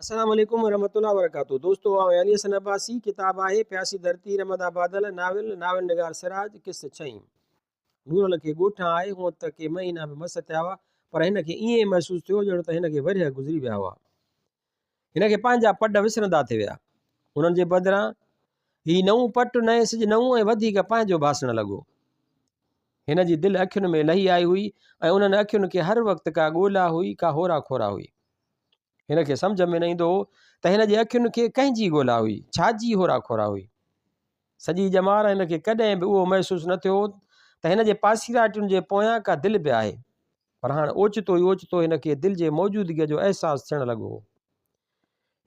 السلام عليڪم ورحمة الله وبرڪاته دوستو آئون علي حسن عباسي ڪتاب آهي پياسي ڌرتي رمدا بادل ناول ناول نگار سراج قسط ڇهين نورل کي ڳوٺان آئي هونء ته ڪي مهينا به مس ٿيا هئا پر هن کي ائين محسوس ٿيو ڄڻ ته هن کي ورهيه گذري ويا هئا هن کي پنهنجا پڊ وسرندا ٿي ويا انهن جي بدران هي نئون پٽ نئين سج نئون ۽ وڌيڪ پنهنجو ڀاسڻ لڳو هن جي دل اکين ۾ لهي آئي هئي ۽ انهن اکين کي هر وقت ڪا ڳولا هئي ڪا هورا کورا هئي هن کي سمجهه ۾ نه ايندو هو ته هن جي اکين کي ڪنهن جي ڳولا هئي، ڇا جي هورا کورا هئي. سڄي ڄمار هن کي ڪڏهن به اهو محسوس نه ٿيو هو ته هن جي پاسيراٽين جي پويان ڪا دل به آهي. پر هاڻ اوچتو ئي اوچتو هن کي دل جي موجودگيء جو احساس ٿيڻ لڳو هو.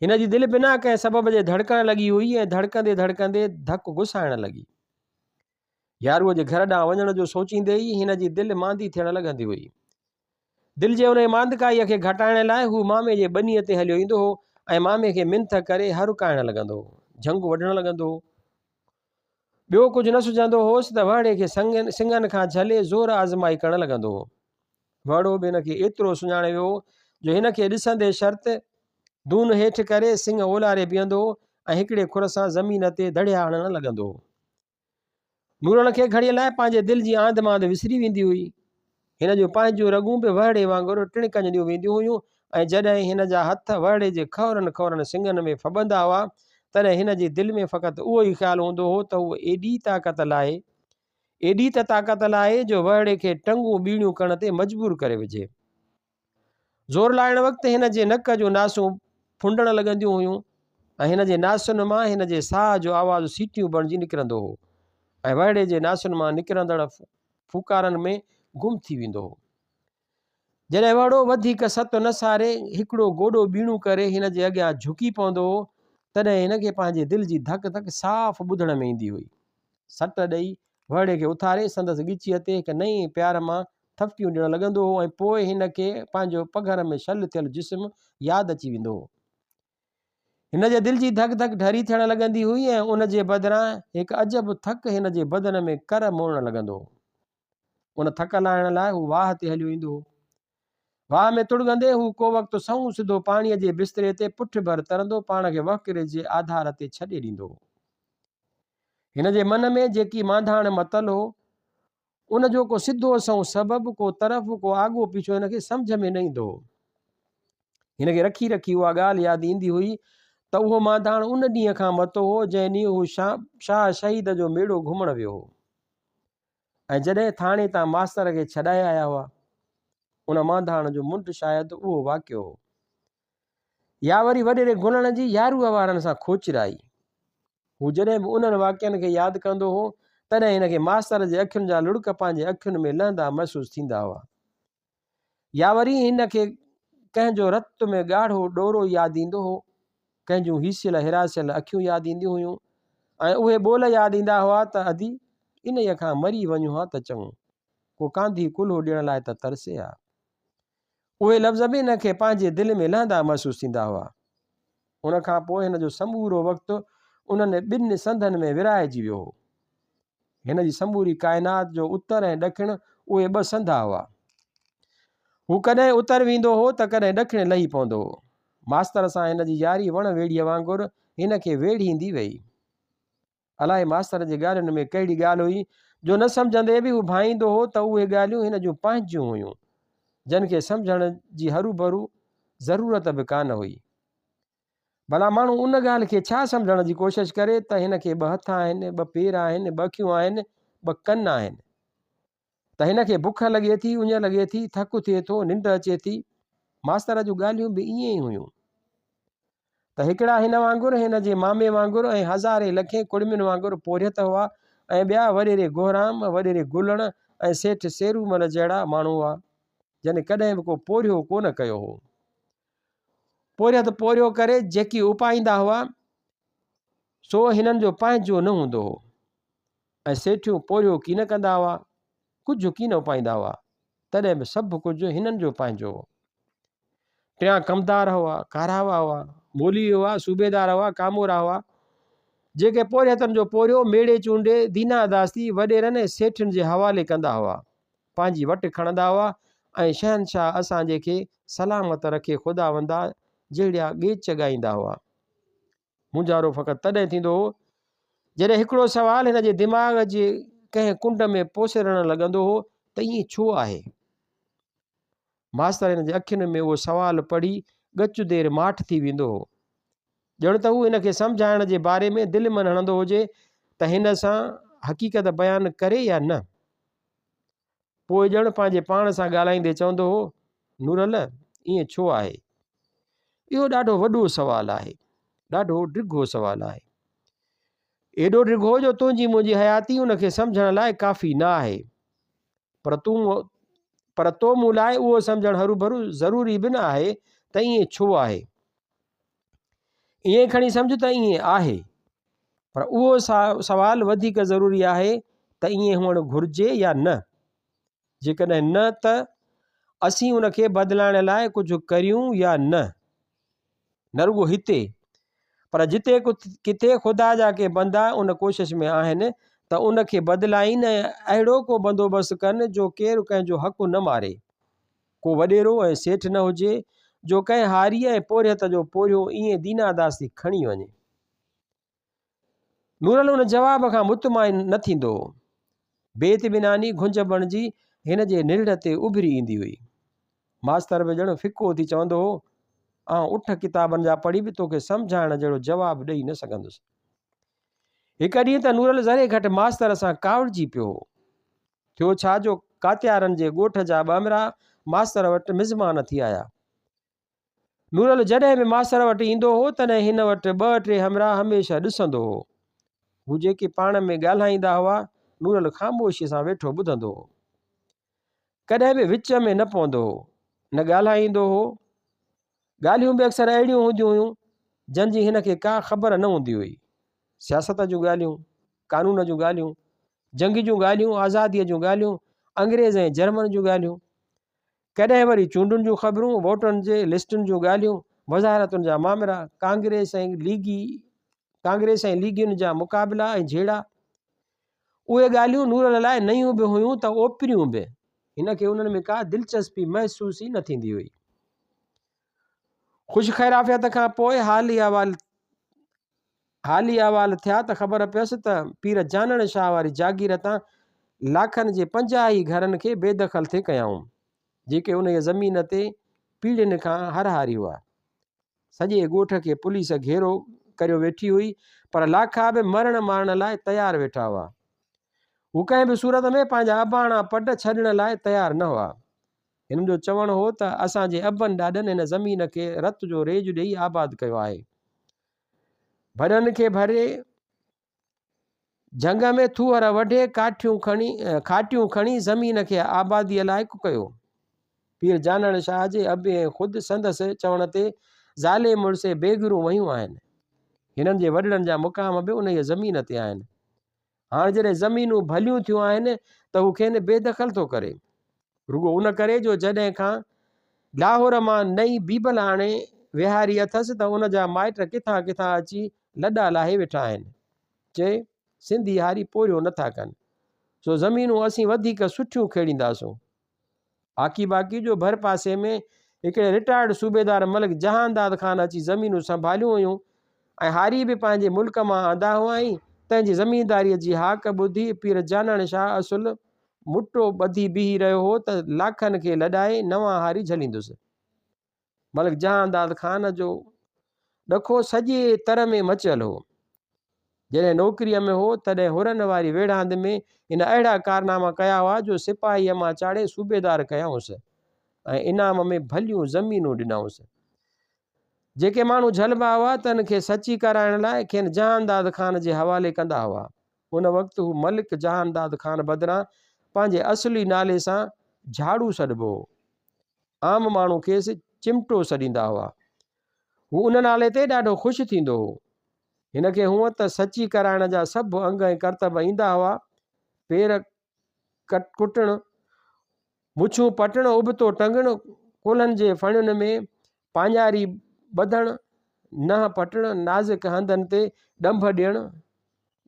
هن جي دل بنا ڪنهن سبب جي ڌڙڪڻ لڳي هئي ۽ ڌڙڪندي ڌڙڪندي ڌڪ گسائڻ لڳي. ياروء جي گهر ڏانهن وڃڻ جو سوچيندي ئي هن جي دل ماندي ٿيڻ لڳندي هئي. دل جي انهيء ماندڪائيء کي گهٽائڻ لاء هو مامي جي ٻنيء تي هليو ايندو هو ۽ مامي کي منٿ ڪري هرکائڻ لڳندو هو، جهنگ وڍڻ لڳندو هو. ٻيو ڪجهه نه سجهندو هوس ته وهڙي کي سڱن کان جهلي زور آزمائي ڪرڻ لڳندو هو. وهڙو به هن کي ايترو سڃاڻي ويو هو جو هن کي ڏسندي شرط دون هيٺ ڪري سڱ اولاري بيهندو هو ۽ هڪڙي کر سان زمين تي دڙهيا هڻڻ لڳندو هو. نورڻ کي گهڙيء لاء پنهنجي دل جي آنڌ مانڌ وسري ويندي هئي. هن جون پنهنجون رڳون به وهڙي وانگر ٽڻڪجنديون وينديون هيون ۽ جڏهن هن جا هٿ وهڙي جي کهرن کهرن سڱن ۾ ڦٻندا هئا، تڏهن هن جي دل ۾ فقط اهو ئي خيال هوندو هو ته هوء ايڏي طاقت لاهي، ايڏي ته طاقت لاهي جو وهڙي کي ٽنگون ٻيڻيون ڪرڻ تي مجبور ڪري وجهي. زور لائڻ وقت هن جي نڪ جون ناسون ڦنڊڻ لڳنديون هيون ۽ هن جي ناسن مان هن جي ساهه جو آواز سيٽيون بڻجي نڪرندو هو ۽ وهڙي جي ناسن مان نڪرندڙ ڦوڪارن ۾ گم ٿي ويندو هو. جڏهن وهڙو وڌيڪ ست نه ساري هڪڙو گوڏو ٻيڻو ڪري هن جي اڳيان جهڪي پوندو هو، تڏهن هن کي پنهنجي دل جي ڌڪ ڌڪ صاف ٻڌڻ ۾ ايندي هئي. سٽ ڏئي وهڙي کي اٿاري سندس ڳچيء تي هڪ نئين پيار مان ٿڦڪيون ڏيڻ لڳندو هو ۽ پوء هن کي پنهنجو پگهر ۾ شل ٿيل جسم ياد اچي ويندو هو. هن جي دل جي ڌڪ ڌڪ ڍري ٿيڻ لڳندي هئي ۽ ان جي بدران هڪ عجب ٿڪ هن جي بدن ۾ ڪر موڙڻ لڳندو هو. ان ٿڪ لاهڻ لاء هو واهه تي هليو ايندو هو. واهه ۾ تڙڳندي هو ڪو وقت سنئون سڌو پاڻيء جي بستري تي پٺ ڀر ترندو پاڻ کي وهڪري جي آڌار تي ڇڏي ڏيندو هو. هن جي من ۾ جيڪي مانڌاڻ متل هو، ان جو ڪو سڌو سنئون سبب، ڪو طرف، ڪو آڳو پيڇو هن کي سمجهه ۾ نه ايندو هو. هن کي رکي رکي اها ڳالهه ياد ايندي هئي ته اهو مانڌاڻ ان ڏينهن کان متو هو، جنهن ڏينهن هو شاهه شهيد جو ميڙو گهمڻ ويو هو ۽ جڏهن ٿاڻي تان ماستر کي ڇڏائي آيا هئا. ان مانڌاڻ جو منڍ شايد اهو واقعو هو. يا وري وڏيري گلڻ جي ياروء وارن سان کوچرائي. هو جڏهن به انهن واقعن کي ياد ڪندو هو، تڏهن هن کي ماستر جي اکين جا لڙڪ پنهنجي اکين ۾ لهندا محسوس ٿيندا هئا. يا وري هن کي ڪنهن جو رت ۾ ڳاڙهو ڏورو ياد ايندو هو، ڪنهن جون هيسيل هراسيل اکيون ياد اينديون هيون ۽ اهي ٻول ياد ايندا هئا ته ادي، انهيء کان مري وڃون ها ته چڱو، ڪو ڪانڌي ڪلهو ڏيڻ لاء ته ترسي ها. اهي لفظ به هن کي پنهنجي دل ۾ لهندا محسوس ٿيندا هئا. ان کان پوء هن جو سمورو وقت انهن ٻن سنڌن ۾ ورهائجي ويو هو. هن جي سموري ڪائنات جو اتر ۽ ڏکڻ اهي ٻه سنڌا هئا. هو ڪڏهن اتر ويندو هو ته ڪڏهن ڏکڻ لهي پوندو هو. ماستر سان هن جي ياري وڻ ويڙهيء وانگر هن کي ويڙهيندي ويئي. الائي ماستر جي ڳالهين ۾ ڪهڙي ڳالهه هئي جو نه سمجهندي به هو ڀانئيندو هو ته اهي ڳالهيون هن جون پنهنجيون هيون، جن کي سمجهڻ جي هروڀرو ضرورت به ڪانه هئي. ڀلا ماڻهو ان ڳالهه کي ڇا سمجهڻ جي ڪوشش ڪري ته هن کي ٻه هٿ آهن، ٻه پير آهن، ٻه اکيون آهن، ٻه ڪن آهن. ته هن کي بک لڳي ٿي، اڃ لڳي ٿي، ٿڪ ٿئي ٿو، ننڊ اچي ٿي. ماستر جون ڳالهيون به ائين ئي هيون. ته هڪڙا هن وانگر، هن جي مامي وانگر ۽ هزارين لکين ڪڙمين وانگر پورهيت هئا ۽ ٻيا وڏيري گوهرام، وڏيري گلڻ ۽ سيٺ سيرومل جهڙا ماڻهو هئا، جن ڪڏهن به ڪو پورهيو ڪونه ڪيو هو. پورهيت پورهيو ڪري جيڪي اپائيندا هئا، سو هنن جو پنهنجو نه هوندو هو. ۽ سيٺيون پورهيو ڪين ڪندا هئا، ڪجهه ڪين اپائيندا هئا، تڏهن به سڀ ڪجهه هنن جو پنهنجو هو. ٽيان ڪمدار هئا، ڪاراوا هئا، مولوي هئا، صوبيدار هئا، ڪامورا هئا، جيڪي پورهيتن جو پورهيو ميڙي چونڊي دينا داستي وڏيرن ۽ سيٺين جي حوالي ڪندا هئا، پنهنجي وٽ کڻندا هئا ۽ شهنشاهه اسان جي کي سلامت رکي خداوندا جهڙا ڳيچ ڳائيندا هئا. مونجهارو فقط تڏهن ٿيندو هو، جڏهن هڪڙو سوال هن جي دماغ جي ڪنهن ڪنڊ ۾ پوسرڻ لڳندو هو ته ائين ڇو آهي؟ ماستر هن جي اکين ۾ اهو سوال پڙهي ڳچ دير ماٺ ٿي ويندو هو. ڄڻ ته هو هن کي سمجهائڻ جي باري ۾ دل من هڻندو هجي ته هن سان حقيقت بيان ڪري يا نه. پوء ڄڻ پنهنجي پاڻ سان ڳالهائيندي چوندو هو، نورل، ائين ڇو آهي؟ اهو ڏاڍو وڏو سوال آهي. ڏاڍو ڊگهو سوال آهي. ايڏو ڊگهو جو تنهنجي منهنجي حياتي ان کي سمجهڻ لاء ڪافي نه آهي. پر تون پر تو مون لاء اهو سمجهڻ هروڀرو ضروري به نه آهي ته ائين ڇو آهي. ائين کڻي سمجهه ته ائين آهي پر اهو سوال وڌيڪ ضروري آهي ته ائين هئڻ گهرجي يا نه؟ جيڪڏهن نه ته اسين ان کي بدلائڻ لاء ڪجهه ڪريون يا نه؟ نه رڳو هتي پر جتي ڪٿي خدا جا ڪي بندا ان ڪوشش ۾ آهن ته ان کي بدلائين ۽ اهڙو ڪو بندوبست ڪن جو ڪير ڪنهن جو حق نه ماري. ڪو وڏيرو ۽ سيٺ نه هجي جو ڪنهن هاريء ۽ پورهيت جو پورهيو ائين ديناداستي کڻي وڃي. نورل ان جواب کان مطمئن نه ٿيندو هو. بي اطميناني گهنج بڻجي هن جي نرڙ تي اڀري ايندي هئي. ماستر به ڄڻ ڦڪو ٿي چوندو هو، آئون اٺ ڪتابن جا پڙهي به توکي سمجهائڻ جهڙو جواب ڏئي نه سگهندس. هڪ ڏينهن ته نورل ذري گهٽ ماستر سان ڪاوڙجي پيو هو. ٿيو ڇا جو ڪاتيارن جي ڳوٺ جا ٻه همراهه ماستر وٽ مزمان ٿي آيا. نورل جڏهن به ماستر وٽ ايندو هو تڏهن هن وٽ ٻه ٽي همراهه هميشه ڏسندو هو. هو جيڪي پاڻ ۾ ڳالهائيندا هئا، نورل خاموشيء سان ويٺو ٻڌندو هو. ڪڏهن به وچ ۾ نه پوندو هو، نه ڳالهائيندو هو. ڳالهيون به اڪثر اهڙيون هونديون هيون، جن جي هن کي ڪا خبر نه هوندي هئي. سياست جون ڳالهيون، قانون جون ڳالهيون، جنگ جون ڳالهيون، آزاديء جون ڳالهيون، انگريز ۽ جرمن جون ڳالهيون، ڪڏهن وري چونڊن جون خبرون، ووٽن جي لسٽن جون ڳالهيون، وزارتن جا مامرا، ڪانگريس ۽ ليگي ڪانگريس ۽ ليگين جا مقابلا ۽ جهيڙا. اهي ڳالهيون نورل لاء نيون به هيون ته اوپريون به. هن کي انهن ۾ ڪا دلچسپي محسوس ئي نه ٿيندي هئي. خوش خيرعافيت کان پوء حالي احوال حالي احوال ٿيا ته خبر پيس ته پير جانڻ شاهه واري جاگير تان لاکن جي 50 ئي گهرن کي بيدخل ٿي ڪيائون، جيڪي انهيء زمين تي پيڙهين کان هرهاري هئا. سڄي ڳوٺ کي پوليس گهيرو ڪريو ويٺي هئي، پر لاکا به مرڻ مارڻ لاء تيار ويٺا هئا. هو ڪنهن به صورت ۾ پنهنجا اباڻا پڊ ڇڏڻ لاء تيار نه هئا. هنن جو چوڻ هو ته اسان جي ابن ڏاڏن هن زمين کي رت جو ريج ڏيئي آباد ڪيو آهي. ڀڏن کي ڀري جهنگ ۾ ٿوهر وڍي ڪاٺيون کڻي کاٽيون کڻي زمين کي آباديء لائق ڪيو. پير جانڻ شاهه جي ابي ۽ خود سندس چوڻ تي زالي مڙسي بيگرون وهيون آهن. هنن جي وڏڙن جا مقام به انهيء زمين تي آهن. هاڻ جڏهن زمينون ڀليون ٿيون آهن ته هو کين بيدخل ٿو ڪري. رڳو ان ڪري جو جڏهن کان لاهور مان نئين بيبل آڻي ويهاري اٿس ته ان جا مائٽ ڪٿان ڪٿان اچي لڏا لاهي ويٺا آهن. چي، سنڌي هاري پورهيو نه ٿا ڪن. سو زمينون اسين وڌيڪ سٺيون کيڙينداسون. آڪي باڪي جو ڀر پاسي ۾ هڪڙي رٽائرڊ صوبيدار ملڪ جهانداد خان اچي زمينون سنڀاليون هيون ۽ هاري به پنهنجي ملڪ مان آندا هئائين، تنهن جي زمينداريء جي هاڪ ٻڌي پير جانڻ شاهه اصل مٽو ٻڌي بيهي رهيو هو ته لاکن کي لڏائي نوان هاري جهليندس. ملڪ جهانداد خان جو ڏکو سڄي تر ۾ مچيل هو. جڏهن نوڪريء ۾ هو، تڏهن حرن واري ويڙهاند ۾ هن اهڙا ڪارناما ڪيا هئا جو سپاهيء مان چاڙهي صوبيدار ڪيائونس ۽ انعام ۾ ڀليون زمينون ڏنائونس. جيڪي ماڻهو جهلبا هئا، تن کي سچي ڪرائڻ لاء کين جهانداد خان جي حوالي ڪندا هئا. ان وقت هو ملڪ جهانداد خان بدران پنهنجي اصلي نالي سان جهاڙو سڏبو هو. عام ماڻهو کيس چمٽو سڏيندا هئا. هو ان نالي تي ڏاڍو خوش ٿيندو هو. هن کي هونء ته سچي ڪرائڻ جا سڀ انگ ۽ ڪرتب ايندا هئا. پير ڪٽڻ، مڇون پٽڻ، ابتو ٽنگڻ، ڪولهن جي ڦڻين ۾ پاڃاري ٻڌڻ، ننهن پٽڻ، نازڪ هنڌن تي ڏنڀ ڏيڻ،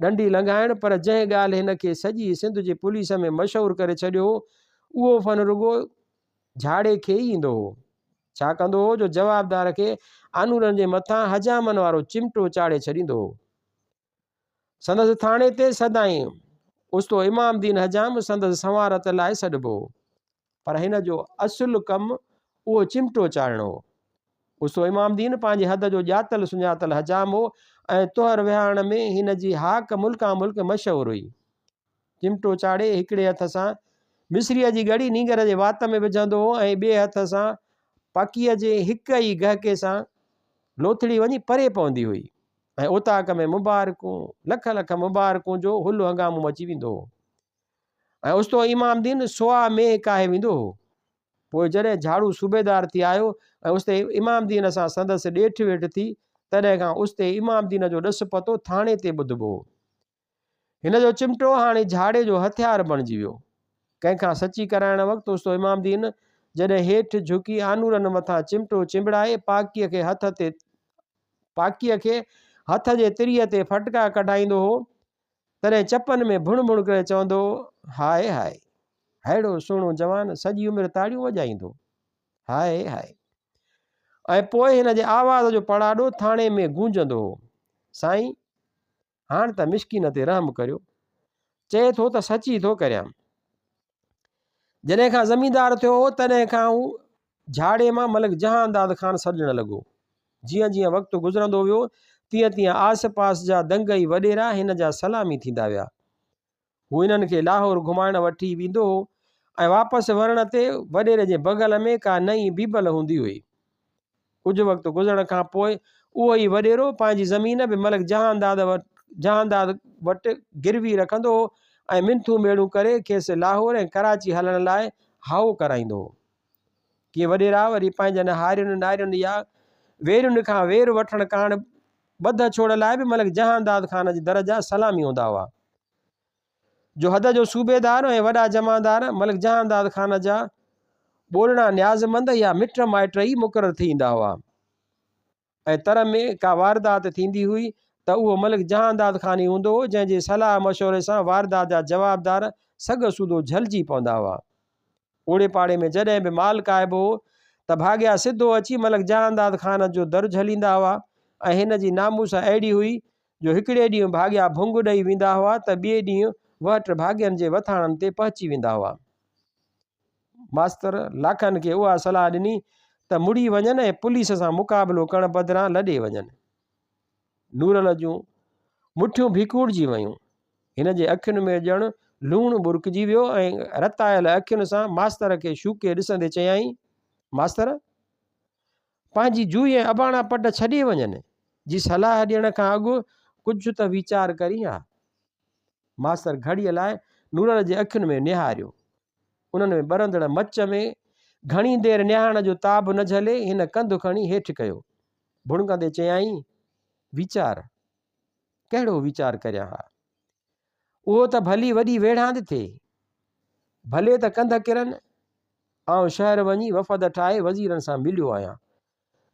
ڏنڊي لنگهائڻ، پر جنهن ڳالهه هن کي سڄي سنڌ جي پوليس ۾ مشهور ڪري ڇڏيو هو، اهو فن رڳو جهاڙي کي ئي ايندو هو. ڇا ڪندو هو جو جوابدار کي آنورن جي مٿان حجامن وارو چمٽو چاڙهي ڇڏيندو هو. سندس ٿاڻي تي سدائين استو امام دين حجام سندس سنوارت لاء سڏبو هو. پر هن جو اصل ڪم اهو چمٽو چاڙهڻو هو. استو امام دين پنهنجي حد جو ڄاتل سڃاتل حجام هو ۽ طهر ويهارڻ ۾ هن جي هاڪ ملڪان ملڪ مشهور هئي. چمٽو چاڙهي هڪڙي هٿ سان مصريء جي ڳڙي نينگر جي وات ۾ وجهندو هو ۽ ٻئي هٿ سان پاڪيء جي هڪ ئي گهڪي سان لوٿڙي وڃي پري پوندي هئي ۽ اوطاق ۾ مبارڪون، لک لک مبارڪون جو هل هنگامو مچي ويندو هو ۽ استو امام دين سوا مينهن ڪاهي ويندو هو. پوء جڏهن جهاڙو صوبيدار ٿي آيو ۽ استي امام دين سان سندس ڏيٺ ويٺ ٿي، تڏهن کان استي امام دين جو ڏس پتو ٿاڻي تي ٻڌبو هو. هن جو چمٽو هاڻي جهاڙي جو هٿيار بڻجي ويو. ڪنهن کان سچي ڪرائڻ وقت استو امام دين جڏهن هيٺ جهڪي آنورن مٿان چمٽو چنبڙائي پاڪيء کي هٿ تي پاڪيء کي هٿ جي تريء تي ڦٽڪا ڪڍائيندو هو، تڏهن چپن ۾ ڀڻ ڀڻ ڪري چوندو هو، هاء هاء! ههڙو سهڻو جوان سڄي عمر تاڙيون وڄائيندو. High high! ۽ پوء هن جي آواز جو پڙاڏو ٿاڻي ۾ گونجندو هو، سائين! هاڻ ته مسڪين تي رحم ڪريو. چئي ٿو ته سچي ٿو ڪريان. جڏهن کان زميندار ٿيو هو، تڏهن کان هو جهاڙي مان ملڪ جهانداد خان سڏجڻ لڳو. جيئن جيئن وقت گذرندو ويو، تيئن تيئن آس پاس جا دنگئي وڏيرا هن جا سلامي ٿيندا ويا. هو انهن کي لاهور گهمائڻ وٺي ويندو هو ۽ واپس ورڻ تي وڏيري جي بغل ۾ ڪا نئين بيبل هوندي هئي. ڪجهه وقت گذرڻ کان پوء اهو ئي وڏيرو پنهنجي زمين به ملڪ جهانداد جهانداد وٽ گروي رکندو هو ۽ منٿون ميڙون ڪري کيس لاهور ۽ ڪراچي هلڻ لاء هائو ڪرائيندو هو. ڪي وڏيرا وري پنهنجن هارين نارين يا ويرين کان وير وٺڻ ڪاڻ ٻڌ ڇوڙ لاء به ملڪ جهانداد خان جي در جا سلامي هوندا هئا. جو حد جو صوبيدار ۽ وڏا جمعدار ملڪ جهانداد خان جا ٻولڻا نيازمند يا مٽ مائٽ ئي مقرر ٿي ايندا هئا ۽ تر ۾ ڪا واردات ٿيندي هئي ته اهو ملڪ جهانداد خان ئي هوندو هو جنهن جي صلاح مشوري سان واردات جا جوابدار سگهه سوڌو جهلجي پوندا هئا. اوڙي پاڙي ۾ جڏهن به مال ڪاهبو هو ته ڀاڳيا سڌو اچي ملڪ جهانداد خان جو در جهليندا هئا ۽ هن جي ناموس اهڙي هئي جو هڪڙي ڏينهن ڀاڳيا ڀونگ ڏئي ويندا هئا ته ٻئي ڏينهن وهٽ ڀاڳين جي وٿاڻن تي پهچي ويندا هئا. ماستر لاکن کي اها صلاح ڏني ته مڙي وڃن ۽ پوليس سان مقابلو ڪرڻ بدران لڏي وڃن. نورل جون مٺيون ڀيڪوڙجي ويون. هن جي اکين ۾ ڄڻ لوڻ ٻرڪجي ويو ۽ رتايل اکين سان ماستر کي شوڪي ڏسندي چيائين، ماستر! پنهنجي جوئي ۽ اباڻا پٽ ڇڏي وڃن جي صلاح ڏيڻ کان اڳ ڪجهه ته ويچار ڪرين ها. ماستر گهڙيء لاء نورل جي اکين ۾ نهاريو. انهن ۾ ٻرندڙ مچ ۾ گهڻي دير نهارڻ جو تاب نه جهلي هن ڪنڌ کڻي هيٺ ڪيو. ڀڻڪندي چيائين، ويچار؟ ڪهڙو ويچار ڪريان ها؟ اهو ته ڀلي وڏي ويڙهاند ٿئي. ڀلي ته ڪنڌ ڪرن. آئون شهر وڃي وفد ٺاهي وزيرن سان مليو آهيان.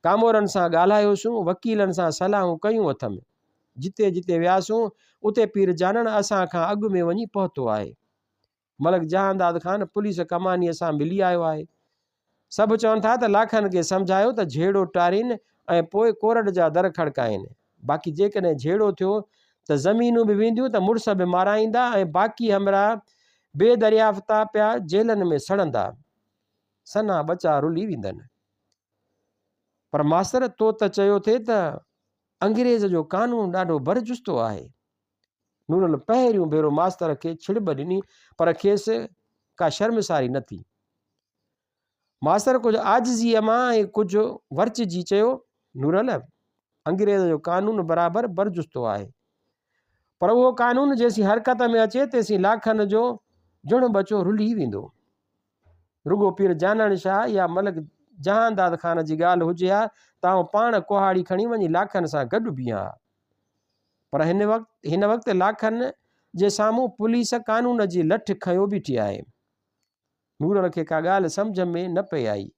ڪامورن سان ڳالهايوسون، وڪيلن سان صلاحون ڪيون اٿم. جتي جتي وياسون، اتي پير جانڻ اسان کان اڳ ۾ وڃي پهتو آهي. ملڪ جهانداد خان پوليس ڪمانيء سان ملي آيو آهي. سڀ چون ٿا ته لاکن کي سمجهايو ته جهيڙو ٽارين ۽ پوء ڪورٽ جا در کڙڪائين. باقي جيڪڏهن جهيڙو ٿيو ته زمينون به وينديون ته مڙس به مارائيندا ۽ باقي همراهه بي دريافتا پيا جيلن ۾ سڙندا. سنها ٻچا رلي ويندن. پر ماستر تو ته چيو ٿي ته انگريز جو قانون ڏاڍو برجستو آهي. نورل پهريون ڀيرو ماستر کي ڇڙٻ ڏني پر کيس ڪا شرمساري نه ٿي. ماستر ڪجهه عاجزيء مان ۽ ڪجهه ورچجي چيو، نورل، انگريز جو قانون برابر برجستو آهي. پر اهو قانون جيسين حرڪت ۾ اچي تيسين لاکن جو جڻ ٻچو رلهي ويندو. رڳو پير جانڻ شاهه يا ملڪ جهانداد خان جي ڳالهه هجي ها ته آئون پاڻ ڪهاڙي کڻي وڃي لاکن سان گڏ بيهان ها. پر هن وقت هن وقت لاکن جي سامهون پوليس قانون جي لٺ کنيو بيٺي آهي. نورل کي ڪا ڳالهه سمجهه ۾ نه پئي آئي.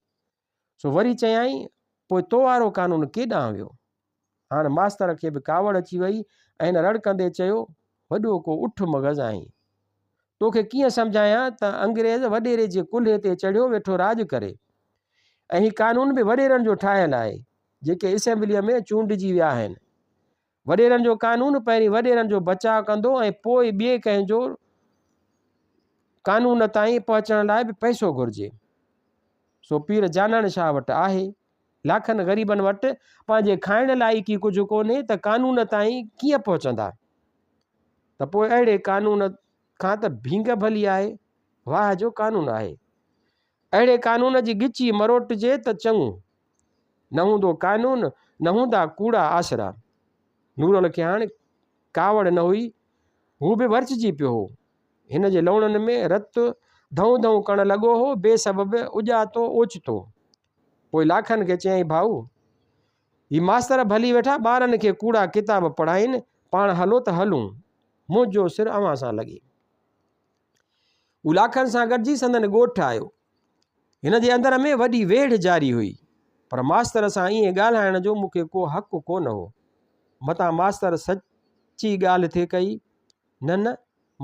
سو وري چيائين، پوء تو وارو قانون ڪيڏانهن ويو؟ هاڻ ماستر کي به ڪاوڙ اچي وئي ۽ هن رڙ ڪندي چيو، وڏو ڪو اٺ مغز آهين. توکي ڪيئن سمجهايان ته انگريز وڏيري جي ڪلهي تي چڙهيو ويٺو راڄ ڪري. ۽ هي قانون به وڏيرن جو ٺاهيل آهي، جيڪي اسيمبليء ۾ چونڊجي ويا آهن. وڏيرن جو قانون پهرين وڏيرن جو بچاء ڪندو ۽ پوء ٻئي ڪنهن جو. قانون تائين پهچڻ لاء به پئسو گهرجي. سو پير جانڻ شاهه وٽ آهي. لاکن غريبن وٽ پنهنجي کائڻ لاء ئي ڪي ڪجهه ڪونهي ته قانون تائين ڪيئن پهچندا؟ ته پوء اهڙي قانون کان ته ڀينگ ڀلي آهي. واهه جو قانون آهي. اهڙي قانون جي ڳچي مروٽجي ته چڱو. نه هوندو قانون، نه هوندا ڪوڙا آسرا. نورل کي هاڻ ڪاوڙ نه هئي. هو به ورچجي پيو هو. هن جي لوڻن ۾ رت ڌئون ڌئون ڪرڻ لڳو هو، بي سبب، اڄاتو، اوچتو. پوء لاکن کي چيائين، ڀائو! هي ماستر ڀلي ويٺا ٻارن کي ڪوڙا ڪتاب پڙهائين، پاڻ هلو ته هلون. منهنجو سر اوهان سان لڳي. هو لاکن سان گڏجي سندن ڳوٺ آيو. هن جي اندر ۾ وڏي ويڙهه جاري هئي، پر ماستر سان ائين ڳالهائڻ جو مون کي ڪو حق ڪونه هو. متان ماستر سچي ڳالهه ٿي ڪئي. نه نه،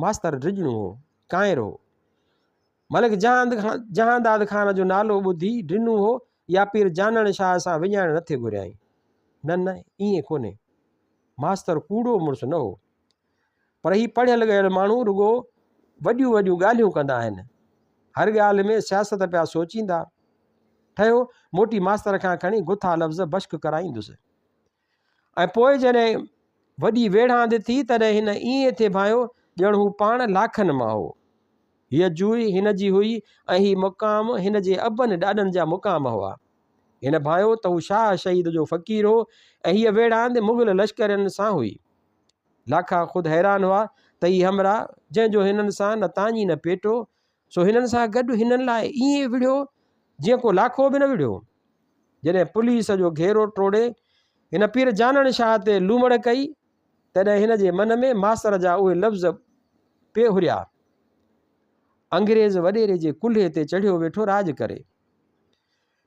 ماستر ڊڄڻو هو، ڪانئر هو. ملڪ جهانداد خان جو نالو ٻڌي ڊنو هو يا پير جانڻ شاهه سان وڃائڻ نه ٿي گهريائين. نه نه، ائين ڪونهي. ماستر ڪوڙو مڙس نه هو. پر هي پڙهيل ڳڙهيل ماڻهو رڳو وڏيون وڏيون ڳالهيون ڪندا آهن. هر ڳالهه ۾ سياست پيا سوچيندا. ٺهيو، موٽي ماستر کان کڻي گٿا لفظ بشڪ ڪرائيندس. ۽ پوء جڏهن وڏي ويڙهاند ٿي تڏهن هن ائين ٿي ڀانيو ڄڻ هو پاڻ لاکن مان هو. هيء جوء هن جي هئي ۽ هي مقام هن جي ابن ڏاڏن جا مقام هئا. هن ڀانيو ته هو شاهه شهيد جو فقير هو ۽ هيء ويڙهاند مغل لشڪرين سان هئي. لاکا خود حيران هئا ته هي همراهه جنهن جو هنن سان نه تاڃي نه پيٽو، سو هنن سان گڏ هنن لاء ائين وڙهيو جيئن ڪو لاکو به نه وڙهيو. جڏهن پوليس جو گهيرو ٽوڙي هن پير جانڻ شاهه تي لومڙ ڪئي، تڏهن هن جي من ۾ ماستر جا اهي لفظ پئي هريا. انگريز وڏيري جي ڪلهي تي چڙهيو ويٺو راڄ ڪري.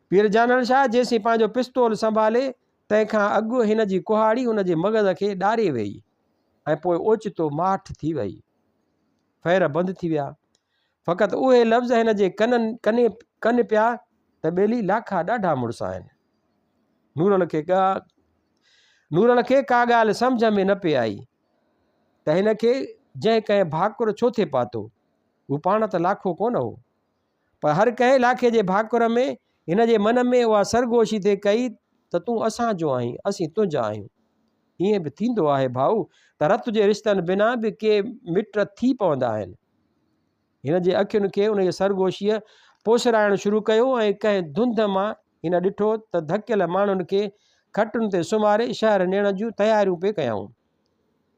پير جانڻ شاهه جيسين پنهنجو پستول سنڀالي، تنهن کان اڳ هن جي ڪهاڙي هن جي مغز کي ڏاري ويئي ۽ پوء اوچتو ماٺ ٿي ويئي. فير بند ٿي ويا. فقط اهي لفظ هن جي ڪنن ڪني ڪن پيا ته ٻيلي لاکا ڏاڍا مڙس آهن. نورل کي ڪا نورل کي ڪا ڳالهه سمجهه ۾ نه پئي آئي ته هن کي جنهن ڪنهن ڀاڪر ڇو ٿي پاتو. هو پاڻ ته لاکو ڪونه هو. پر هر ڪنهن لاکي جي ڀاڪر ۾ هن جي من ۾ اها سرگوشي ٿي ڪئي ته تون اسان جو آهين، اسين تنهنجا آهيون. ائين به ٿيندو آهي ڀائو ته رت جي رشتن بنا به ڪي مٽ ٿي پوندا آهن. هن جي اکين کي انهيء سرگوشيء پوسرائڻ شروع ڪيو ۽ ڪنهن ڌنڌ مان هن ڏٺو ته ڌڪيل ماڻهن کي کٽن تي سمهاري شهر نيڻ جون تياريون پئي ڪيائون.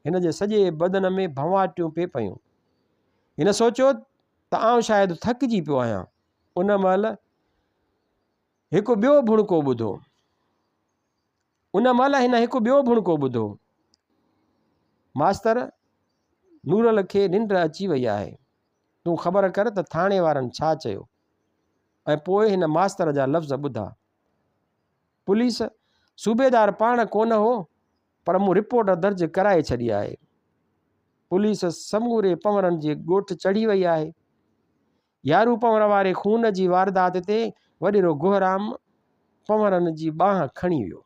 هن جي سڄي بدن ۾ ڀنواٽيون پئي پيون. هن سوچيو ته آئون شايد ٿڪجي پيو آهيان. ان مهل هڪ ٻيو ڀڻڪو ٻڌو. ان مهل هن هڪ ٻيو ڀڻڪو ٻڌو. ماستر، نورل کي ننڊ اچي وئي آهي. تون خبر ڪر ته ٿاڻي وارن ڇا چيو؟ ۽ پوء هن ماستر جا لفظ ٻڌا. پوليس، صوبيدار پاڻ ڪونه هو، پر مون رپورٽ درج ڪرائي ڇڏي آهي. پوليس سموري پنورن جي ڳوٺ چڙهي وئي آهي. يارو پنور واري خون جي واردات تي وڏيرو گهرام پنورن جي ٻانهن کڻي ويو.